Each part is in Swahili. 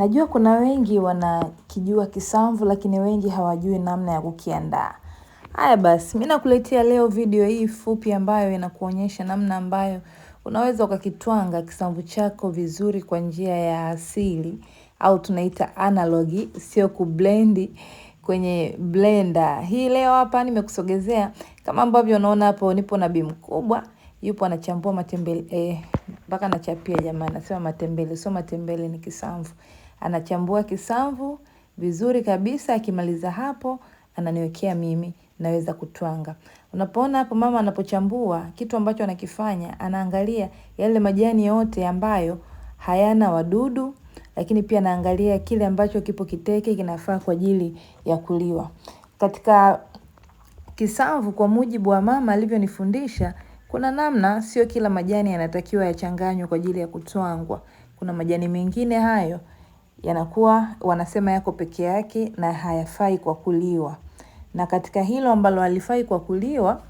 Najua kuna wengi wanakijua kisamvu lakini wengi hawajui namna ya kukiandaa. Haya basi, mimi nakuletea leo video hii fupi ambayo inakuonyesha namna ambayo unaweza ukakitwanga kisamvu chako vizuri kwa njia ya asili au tunaita analogi, sio kublendi kwenye blender. Hii leo hapa nimekusogezea kama ambavyo unaona hapo, nipo na bi mkubwa yupo anachambua matembele mpaka anachapia jamani, nasema matembele, sio matembele, ni kisamvu. Anachambua kisamvu vizuri kabisa, akimaliza hapo ananiwekea mimi naweza kutwanga. Unapoona hapo mama anapochambua, kitu ambacho anakifanya, anaangalia yale majani yote ambayo hayana wadudu, lakini pia anaangalia kile ambacho kipo kiteke kinafaa kwa ajili ya kuliwa. Katika kisamvu, kwa mujibu wa mama alivyonifundisha, kuna namna, sio kila majani yanatakiwa yachanganywe kwa ajili ya kutwangwa. Kuna majani mengine hayo yanakuwa wanasema yako peke yake na hayafai kwa kuliwa. Na katika hilo ambalo halifai kwa kuliwa,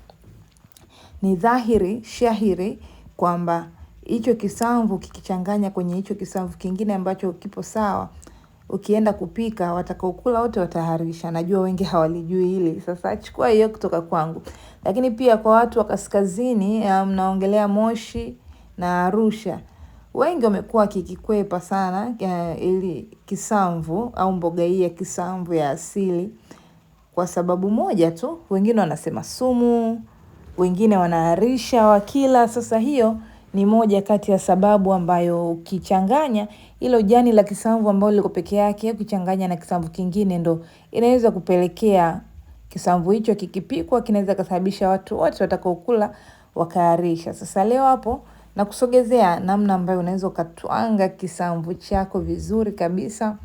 ni dhahiri shahiri kwamba hicho kisamvu kikichanganya kwenye hicho kisamvu kingine ambacho kipo sawa, ukienda kupika watakaokula wote wataharisha. Najua wengi hawalijui hili. Sasa chukua hiyo kutoka kwangu. Lakini pia kwa watu wa kaskazini, mnaongelea Moshi na Arusha, wengi wamekuwa kikikwepa sana ili kisamvu au mboga hii ya kisamvu ya asili kwa sababu moja tu, wengine wanasema sumu, wengine wanaharisha wakila. Sasa hiyo ni moja kati ya sababu ambayo ukichanganya ilo jani la kisamvu ambalo liko peke yake, ukichanganya na kisamvu kingine, ndo inaweza kupelekea kisamvu hicho kikipikwa kinaweza kusababisha watu wote watakaokula wakaharisha. Sasa leo hapo nakusogezea namna ambayo unaweza ukatwanga kisamvu chako vizuri kabisa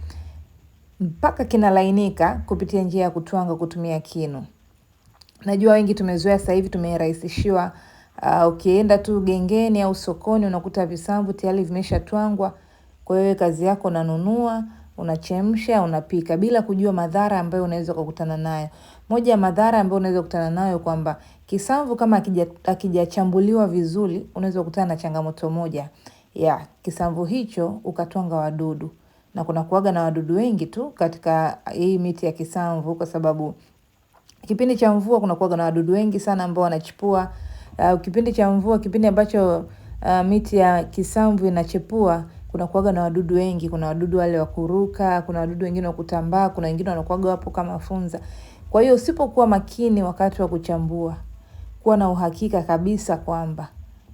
mpaka kinalainika kupitia njia ya kutwanga kutumia kinu. Najua wengi tumezoea sasa hivi tumerahisishiwa. Ukienda tu gengeni au sokoni unakuta visamvu tayari vimeshatwangwa. Kwa hiyo kazi yako unanunua, unachemsha, unapika bila kujua madhara ambayo unaweza kukutana nayo. Moja ya madhara ambayo unaweza kukutana nayo kwamba kisamvu kama hakijachambuliwa vizuri, unaweza kukutana na changamoto moja ya kisamvu hicho ukatwanga wadudu. Na kuna kuwaga na wadudu wengi tu katika hii miti ya kisamvu kwa sababu kipindi cha mvua kuna kuwaga na wadudu wengi sana ambao wanachipua. Kipindi cha mvua, kipindi ambacho miti ya kisamvu inachepua, kuna kuwaga na wadudu wengi. Kuna wadudu wale wa kuruka, kuna wadudu wengine wa kutambaa, kuna wengine wanakuwaga wapo kama funza. Kwa hiyo usipokuwa makini wakati wa kuchambua, kuwa na uhakika kabisa kwamba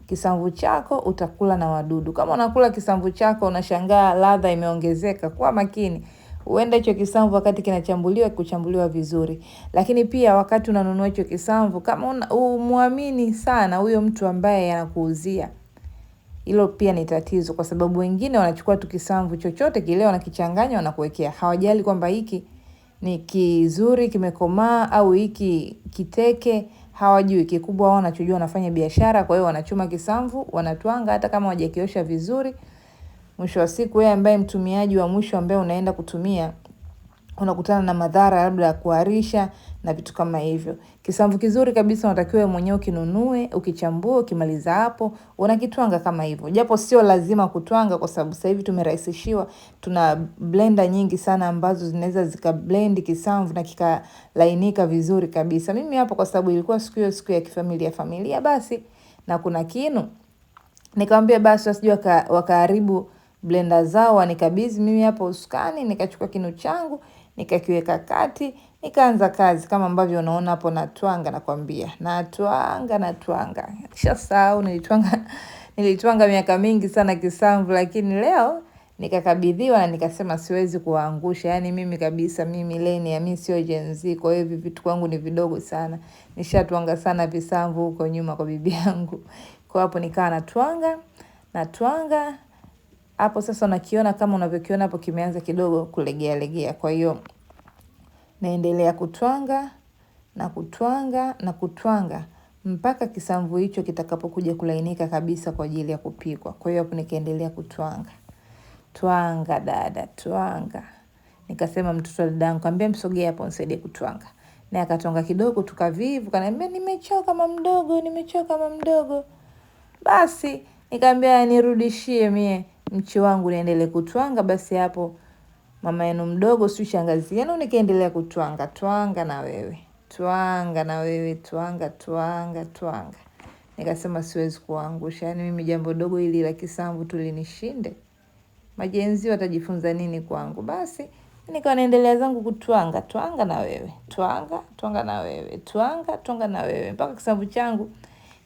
kisamvu chako utakula na wadudu. Kama unakula kisamvu chako unashangaa ladha imeongezeka, kuwa makini. Huenda hicho kisamvu wakati kinachambuliwa kuchambuliwa vizuri. Lakini pia wakati unanunua hicho kisamvu, kama umuamini sana huyo mtu ambaye anakuuzia, hilo pia ni tatizo, kwa sababu wengine wanachukua tu kisamvu chochote kile wanakichanganya wanakuwekea. Hawajali kwamba hiki ni kizuri kimekomaa au hiki kiteke, hawajui. Kikubwa wao wanachojua wanafanya biashara, kwa hiyo wanachuma kisamvu, wanatwanga hata kama hawajakiosha vizuri. Mwisho wa siku wewe ambaye mtumiaji wa mwisho ambaye unaenda kutumia unakutana na madhara labda ya kuharisha na vitu kama hivyo. Kisamvu kizuri kabisa unatakiwa mwenyewe ukinunue, ukichambue, ukimaliza hapo unakitwanga kama hivyo. Japo sio lazima kutwanga kwa sababu sasa hivi tumerahisishiwa, tuna blender nyingi sana ambazo zinaweza zikablend kisamvu na kikalainika vizuri kabisa. Mimi hapo kwa sababu ilikuwa siku hiyo siku ya kifamilia familia basi na kuna kinu, nikamwambia basi wasije wakaharibu blender zao wanikabidhi mimi hapo usukani. Nikachukua kinu changu nikakiweka kati, nikaanza kazi kama ambavyo unaona hapo natwanga, nakwambia. Natwanga, natwanga. Nishasahau nilitwanga miaka mingi sana kisamvu, lakini leo nikakabidhiwa na nikasema siwezi kuwaangusha. Yaani mimi kabisa, mimi millennial, mimi sio Gen Z, kwa hiyo hivi vitu kwangu ni vidogo sana. Nishatwanga sana visamvu huko nyuma kwa bibi yangu. Kwa hapo nikawa natwanga, natwanga. Hapo sasa unakiona kama unavyokiona hapo kimeanza kidogo kulegea legea. Kwa hiyo naendelea kutwanga na kutwanga na kutwanga mpaka kisamvu hicho kitakapokuja kulainika kabisa kwa ajili ya kupikwa. Kwa hiyo hapo nikaendelea kutwanga. Twanga dada, twanga. Nikasema mtoto wa dadangu, kaambia msogee hapo nisaidie kutwanga. Naye akatwanga kidogo tukavivu, kaniambia nimechoka mama mdogo, nimechoka mama mdogo. Basi nikamwambia nirudishie mie mchi wangu niendelee kutwanga. Basi hapo mama yenu mdogo, si shangazi yenu. Nikaendelea kutwanga twanga na wewe, twanga na wewe, twanga twanga twanga. Nikasema siwezi kuangusha, yaani mimi jambo dogo hili la kisamvu tu linishinde, majenzi watajifunza nini kwangu? Basi nikawa naendelea zangu kutwanga twanga na wewe, twanga twanga na wewe, twanga twanga na wewe mpaka kisamvu changu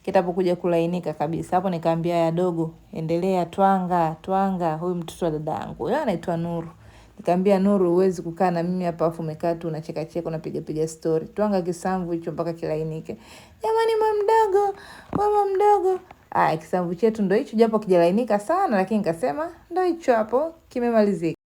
kitapokuja kulainika kabisa. Hapo nikaambia ya dogo, endelea twanga twanga. Huyu mtoto wa dada yangu huyo anaitwa Nuru. Nikamwambia Nuru, huwezi kukaa na mimi hapa afu umekaa tu unacheka cheka unapiga piga story. Twanga kisamvu hicho mpaka kilainike. Jamani, mama mdogo, mama mdogo. Aya, kisamvu chetu ndo hicho, japo kijalainika sana, lakini nikasema ndo hicho hapo kimemalizika.